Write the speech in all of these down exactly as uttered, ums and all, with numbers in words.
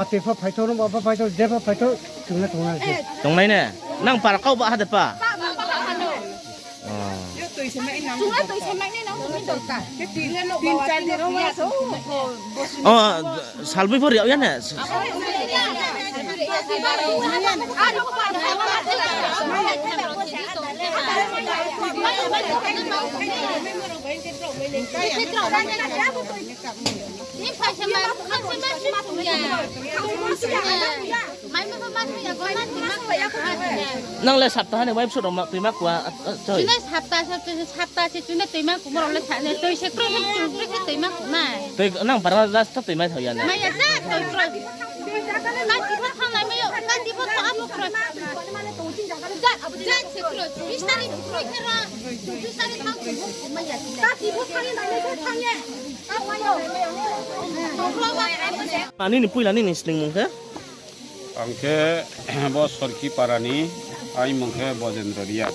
Pati pho phaitho, ruma pho phaitho, je pho phaitho, chung le tongnai se. Tongnai ne? Nang para kau ba ha de pa? O, salbui pho ri ya ne? Nang le sapta ha ni wife suit rao ma tuima kua, a, a, choi. Chunai sapta, sapta, sapta se chunai tuima kumo rao le sa ne, tui se kroi se, tui kroi se tuima kuma. Tui nang para last ta tuimai thao ya na. Mai ya sa, tui kroi. Kati pho thang nai mai yo, kati pho thang amo kroi. Ja, Ani ni puila nini sningmung khe? Ang khe bo Sorkhi para ni, aini mung khe Bojendra Reang.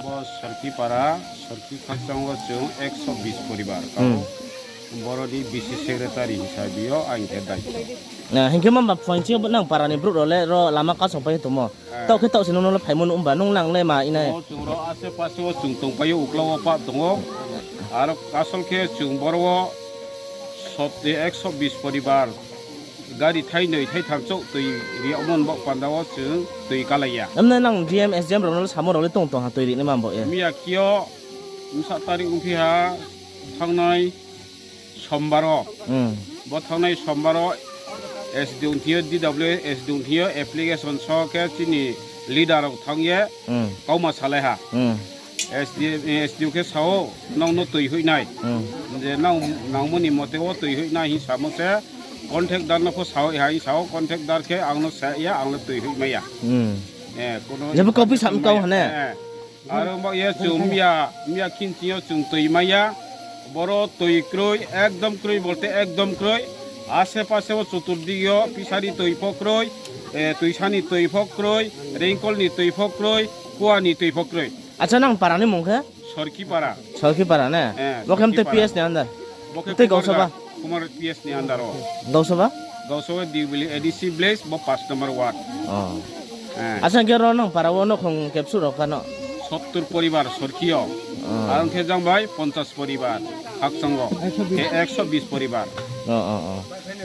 Bo Sorkhi para, Sorkhi Khakchang wo chung ekso bis poribar. Boro ni bisi secretary hisabe yo ang khe daito. Hing khe mama phuaing ching yo nang para ni brouh rao le ro lama kasong pai ye tongmo. Taoh khe taoh se nung no le phaimo nuh mba, nung nang le ma inai. Chung ro ashe pashe wo chung tongpai yo, uklau wo pah tong ou. Aro asol khe chung boro wo ekso bis poribar gari thainoi thaitham chouh toi ri yagmo ni baoh panda wo chung toi kalai ya. Emne nang D M, S D M rao no le samo rao le tong tong ha toi ri nai ma bo ye. Miya khe yo bsa tarik ongphi ha, thanngnai sombar wo. Bo thanngnai sombar wo S D O thing yo, D W S D O thing yo application so khe chini leader rao thanng ye kauma salai ha. S D O khe sa ou, nang no toi hoih nai. Je nang nangmo ni mote wo toi hoih nai hing samo se, contractor no pho sa hoih ha hing sa ou, contractor khe ang no sa ya, ang le toi hoih mai ya. Jebo kauphi sa mkau ha ne? Aro baoh ye chung miya, miya khin ching yo chung toi mai ya. Boro toi kroi, ekdom kroi bolte ekdom kroi. Ashe pashe wo choturdik yo pisari toi pho kroi, toisa ni toi pho kroi, ringkol ni toi pho kroi, kua ni toi pho kroi. Acha, nang para ni mung khe? Sorkhi para. Sorkhi para ne? Bo khe mtei P S ni under? Tei Gausaba? Kumar P S ni under wo. Gausaba? Gausaba Diubili A D C village, bo pas number ward. Acha, hing khe ro nang para wo nouhkhong kebsu rao kha no? Sottur poribar Sorkhi yo. Aro khe jang bai ponchas poribar, Khakchang wo khe ekso bis poribar.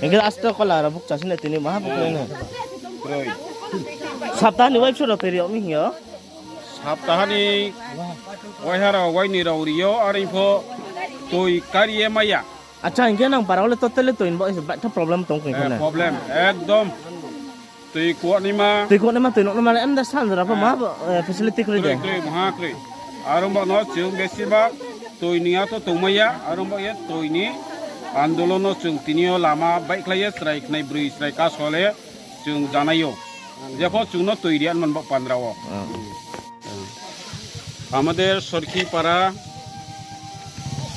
Hing khe asto kola rao bukcha sini tini maha bukcha ne? Sapta ni waipsu rao toi ri yag mi hing yo? Saptaha ni waiha rao waini rao ri yo, are pho toi kari ye mai ya. Acha, hing khe nang para wo le totally toi ni baoh ye se baitha problem tong khe ne? Problem, ekdom. Toi kuanaima. Toi kuanaima, toi nuhnaima le emda sanjra pho ma, facility kroi de? Kroi, kroi, maha kroi. Aro baoh no chung besirbag toi ni ya to tongmai ya, aro baoh ye toi ni andolon no chung tini yo lama baihkhlai ye chrai khnai broi chrai kaso le chung janai ou. Jepho chung no toi ri ya man baoh pandra wo. আমাদের সরকিপাড়া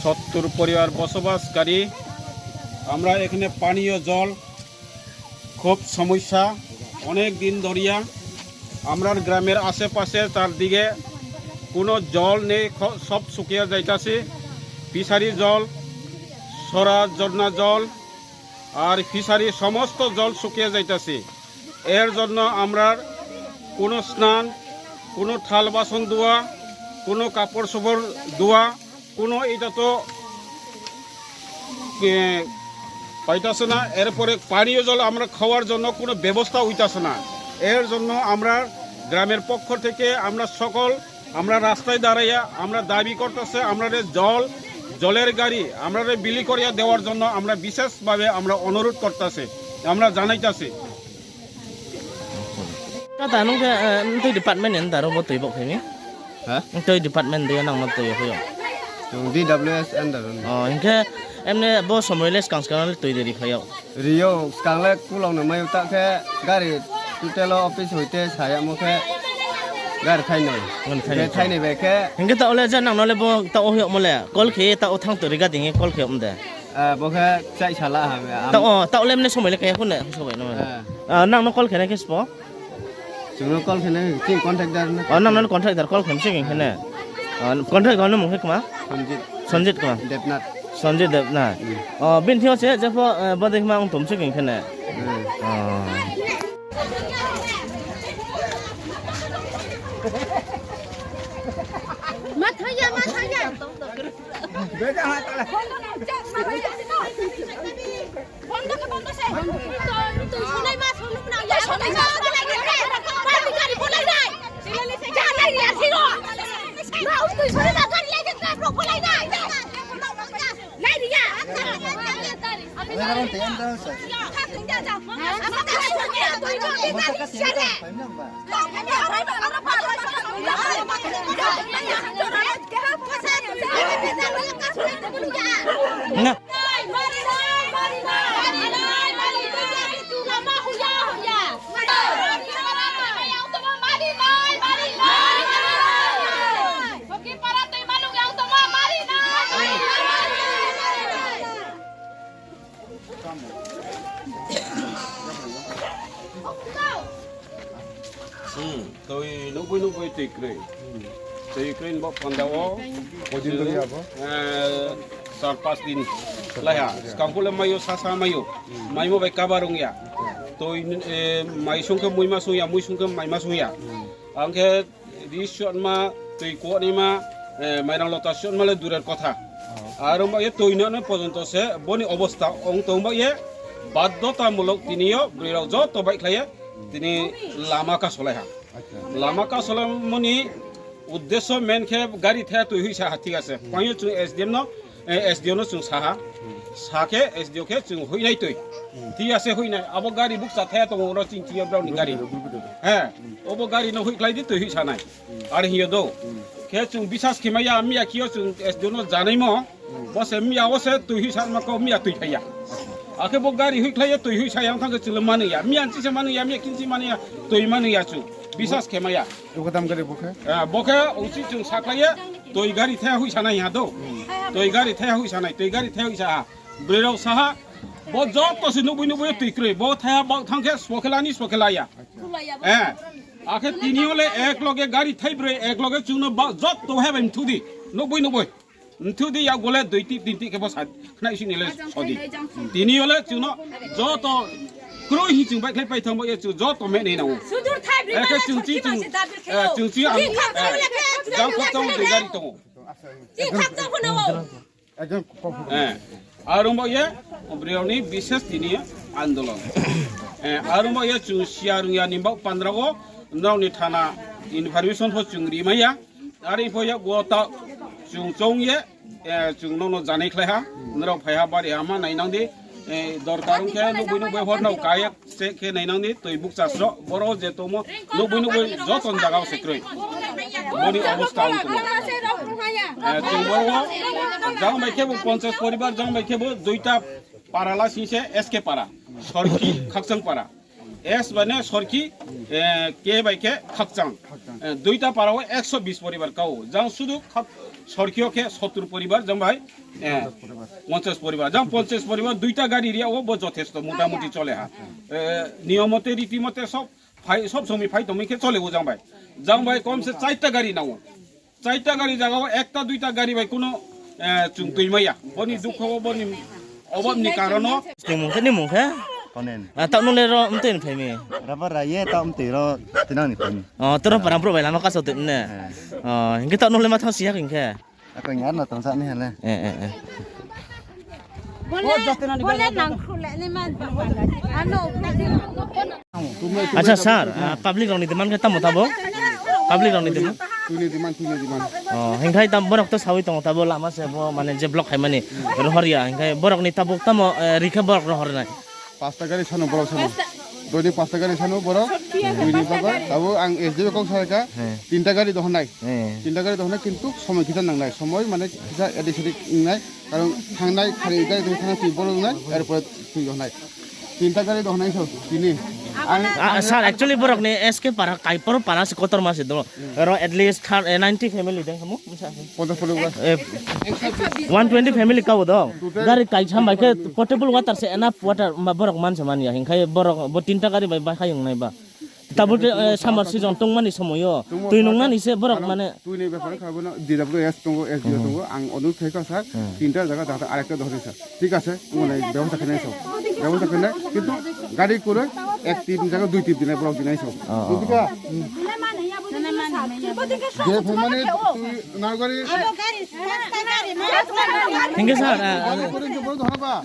সত্তর পরিবার বসবাসকারী, আমরা এখানে পানীয় জল খুব সমস্যা, অনেক দিন ধরিয়া আমরার গ্রামের আশেপাশে চারদিকে কোনো জল নেই, খ-, সব শুকিয়ে যাইতাছে। ফিশারি জল, সরা, ঝর্ণা জল, আর ফিশারি সমস্ত জল শুকিয়ে যাইতাছে। এর জন্য আমরার কোনো স্নান, কোনো থাল বাসন ধোয়া, কোনো কাপড় চোপড় ধোয়া, কোনো এটা তো, এ, পাইতাছে না। এরপরে পানীয় জল আমরা খাওয়ার জন্য কোনো ব্যবস্থা হইতাছে না। এর জন্য আমরা গ্রামের পক্ষ থেকে আমরা সকল আমরা রাস্তায় দাঁড়াইয়া আমরা দাবি করতেছে, আমরা যে জল, জলের গাড়ি আমরা বিলি করিয়া দেওয়ার জন্য আমরা বিশেষভাবে আমরা অনুরোধ করতেছি, আমরা জানাইতেছি। Tata, nung khe, eh, ntui department ni under wo bo toi bo khe mi? Ha? Ntui department de nang no toi yo khe yo? Chung D W S under wo. Oh, hing khe emne bo somoi le skang skang le toi de ri khlai yo? Ri ou, skang le kulang no mai ou, ta khe gari total o office hoite sa yagmo khe gari thainoi. Gari thainoi. Thainoi bai khe. Hing khe taoh le je nang no le bo taoh o hoih yagmo le call khe taoh o thanng to ri ga di hing ye call khe yagmo de. Ah, bo khe chai sala ha. Taoh o, taoh le mne somoi le kaya khune, somoi no. Ah, nang no call khe nai khe sbo? Chung no call khe nai, chini contractor no. Oh, nang no contractor call khe mi se khe ne. Ah, contractor no mung khe kma? Sanjit. Sanjit kma? Debnath. Sanjit Debnath. Hmm. Oh, bini thing yo se, jepho, eh, bodei kma ong tom se khe ne. Hmm. Oh. Ma thang ya, ma thang ya. Boi no boi tui kroi. Tui kroi ni bo panda wo. Koi din tong ya bo? Eh, char pas din. Laiha. Skang phuh le mai yo, sasa mai yo. Maimo bai kaba rung ya. Tui, eh, mai sung khe mui ma sung ya, mui sung khe mai ma sung ya. Ang khe ri sotma, tui kuanaima, eh, mairang lota sotma le durer kotha. Aro ma ye tui no no pojonto se boni obosta ong tong ba ye, baddotamulok tini yo broi rao joto baihkhlai ye, tini lama kasolai ha. Lama kasolaimo ni uddesho main khe gari thaya tui hoihsa ha, thik ase. Phaing yo chung S D M no, eh, S D O no chung sa ha. Sa khe S D O khe chung hoihnai tui. Thik ase, hoihnai. Abo gari bukcha thaya tong ou, oro ching ching yo brao ni gari. He, obo gari no hoihkhlai di, tui hoihsa nai. Are hing yo do. Khe chung bisas khe mai ya, miya khe yo chung S D O no janaimo. Bo se miya wo se tui hoihsa ma kau, miya tui phai ya. Akhe bo gari hoihkhlai ye tui hoihsa ya, ong thang khe chung le manoi ya. Miya nchi se manoi ya, miya khin se manoi ya, tui manoi ya chung. Bisas khe mai ya. Bo khe tam gari bo khe? Eh, bo khe uchih chung sakhlai ye, tui gari thaya hoihsa nai ha do. Tui gari thaya hoihsa nai, tui gari thaya hoihsa ha. Broi rao sa ha, bo joto se nuhboi nuhboi tui kroi, bo thaya baoh thang khe sbo khe la ni, sbo khe la ya. Eh, akhe tini yo le ek loge gari thai broi, ek loge chung no ba joto he bai mthu di, nuhboi nuhboi. Mthu di ya gole dui tih, tin tih khe bo sa, khnai sini le sodi. Tini yo le chung no joto kroi hi chung baihkhlai pai thang bo ye chung joto menai nang ou. Akhe chung ching chung, eh, chung ching ang, eh, jang khakchang dui gari tong ou. Eh, aro ba ye, broi rao ni bishes tini andolon. Eh, aro ba ye chung siya rung ya ni baoh pandra wo, nrao ni thana information pho chung ri mai ya. Are pho yakgu wo ta chung choung ye, eh, chung nrao no janai khlai ha, nrao phai ha bari hama nainang di, eh, dorkar ong khe nuhboi nuhboi hor nrao ka ye check khe nainang di, tui bukcha sroh, boro je tongmo, nuhboi nuhboi joto ni zaga wo se kroi. Boni obosta ong tong ou. Eh, chung boro wo, jang bai khe bo ponchas poribar, jang bai khe bo duita para la sing se S K para, Sorki, Khakchang para. S bai ne Sorki, eh, K bai khe Khakchang. Eh, duita para wo ekso bis poribar ka ou. Jang sudu Khak-, Sorki yo khe sottur poribar, jang bai, eh, ponchas poribar. Jang ponchas poribar duita gari ri ya wo bo jothesto, motamuti chole ha. Eh, niyom mote, riti mote sob phai, sob somoi phai tongmi khe chole ou jang bai. Jang bai kom se chaita gari nang ou. Chaita gari zaga wo ekta duita gari bai kuno, eh, chung tui mai ya. Boni dukho wo, boni obab ni karon wo. Ni mung khe, ni mung khe? Konen. Ah, taoh nung le ro mtui ni phai mi? Raba ra ye taoh mtui ro tinang ni phai mi. Oh, toro para brouh bai lama kasao tui ne? Eh. Oh, hing khe taoh nung le ma thanng si ya hing khe? Ako ngar no tong sa ni hele. Eh, eh, eh. Bole, bole nangkhru le ni man. Ano, Acha sir, ah, public rao ni demand khe tamo tabuk? Public rao ni demand? Tui ni demand, tui ni demand. Oh, hingkhai tam borok to sawi tongo tabuk lama se bo mane je block khaimani rohor ya, hingkhai borok ni tabuk tamo, eh, ri khe borok rohor nai? Pasta gari sano borok sano. Doi ni pasta gari sano borok. Tui ni bagwi tabuk ang S D O kok sa kha. He. Tinta gari dohor nai. He. Tinta gari dohor nai kintu somoi kisa nang nai. Somoi mane kisa edik sedik nang nai. Karon thangnai khari gari thangnai tui borok nai. Erpore tui dohor nai. Tinta gari dohor nai so tini. Ang, ah, ang sir, actually borok ni S K para, Kaipor para se kotor ma se do. Oro at least thir-, eh, ninety family deng kamo. Ponchas poribar. Eh, one twenty family kabo do. Gari kaisa bai khe potable water se enough water ma borok man se man ya. Hingkhai borok bo tinta gari bai bahai wngnai ba. Tabuk, eh, summer season tongmani somoio. Twi nungnani se borok mane. Twi ni bepar kha bono D W S tongo, S D O tongo. Ang onurod khai kha sir, tinta jaga jahate arekta dohor sir. Thik ase, mane bebosta khainai sir. Bebosta khainai, kintu gari kwrwi ek tip jaga dui tip dinai borok dinai sir. Buji kha? Je phaimani twi nalgari. Hingke sir, ah, gari kwrwi khe borok dohor ba?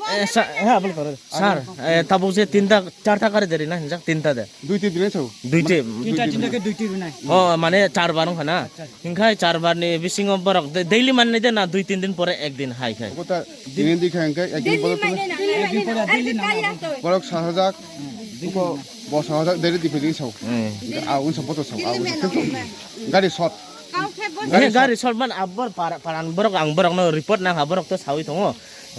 Eh, sa-, ha, bol koro. Sir, eh, tabuk je tinta, charta gari de rina hinjak tinta de. Duiti dinai sir. Duiti. Tinta, tinta khe duiti rinai. Oh, mane char bar wngkha na? Hingkhai char bar ni bisingo borok da-, daily mannai de na dui tin din pore ek din hai khai? Obo ta tini di khai hingkhai ek din pore. Daily mannai na. Ek din pore daily na. Borok sahajak. Bo sahajak daily di phai di sao. Hmm. A unsa poto sao. A unsa poto. Gari short. Eh, gari short man abor para, paran borok ang borok no report nang ha borok to sawi tongo.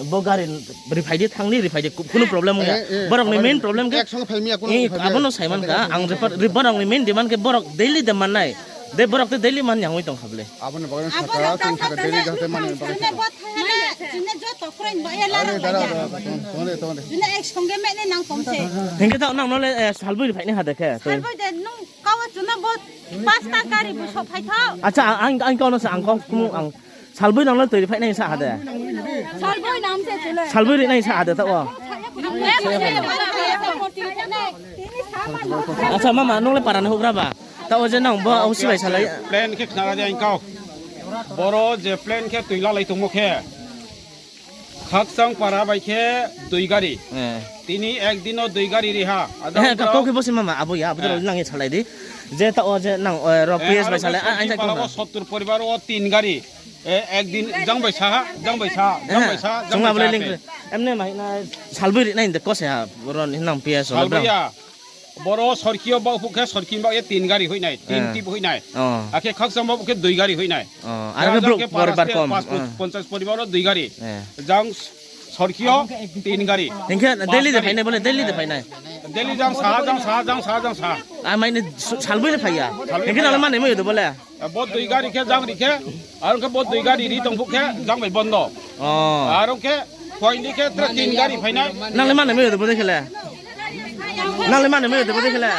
Bo gari riphai di thang di riphai di ku-, kunu problem wngya. Eh, eh. Borok ni main problem khe ek song phai miya kunu eh, phai miya. Abono saiman kha, ang report, re-, borok ni main demand khe borok daily demand nai. De borok te daily man yang wi tong kha bole. Abono bagwi saka, tong saka daily jahate mani bagwi saka. Are, dara, dara, tong, tong de, tong de. Hingke ta nang no le, eh, salbui riphai ni ha de khe. Salbui de nung kawa chuna bo Pasta gari bo sohphai thou. Acha, ang, ang kau no sa, ang kau kmu, ang salboi nang le tui ri phai nai sa ha de. Salboi nang se chule. Salboi ri nai sa ha de, taoh wo. Acha, mama, nung le para ni houhgra ba? Taoh wo je nang bo, o si bai salai. Plan khe khna ra di ang kau. Boro je plan khe tui lalai tongmo khe. Khakchang para bai khe dui gari. Eh. Tini ek din o dui gari ri ha. Ajang Eh, ka brao. Kau khe bo se mama, abo ya, abo Eh. Nang ye salai di. Je taoh wo je nang, eh, ro Eh, P S bai aro salai, khe ah, ang Khakchang para wo sottur poribar wo tin gari. Eh, ek din jang bai sa ha, jang bai sa, jang Eh, bai sa, jang chung bai abo le sa link pe. Emne mai na salboi ri nai de ko se ha, ro ni nang P S o le Salboi brao. Ya. Boro sorki o baoh phuh khe sorki baoh ye tin gari hoih nai, tin Eh. Tip hoih nai. Oh. Akhe Khakchang baoh phuh khe dui gari hoih nai. Oh, aro khe ajang brouh khe para poribar se kom. Pas pun-, Eh. Ponchas poribar o dui gari. Eh. Jang sorki o tin gari. Hing khe Pas daily de gari. Phai nai, bo le daily de phai nai. Daily jang sa, jang sa, jang sa, jang sa. A mai ni su-, salboi ni phai ya. Salboi Hing khe phai nang le ya. Mani mai yo de bo le. Bo dui gari khe jang ri khe, aro khe bo dui gari ri tong phuh khe jang bai bondo. Oh. Aro khe point di khe tre tin gari phai nai. Nang le mani mai yo de bo de khe le. Nang le mani mai yo de bo de khe le.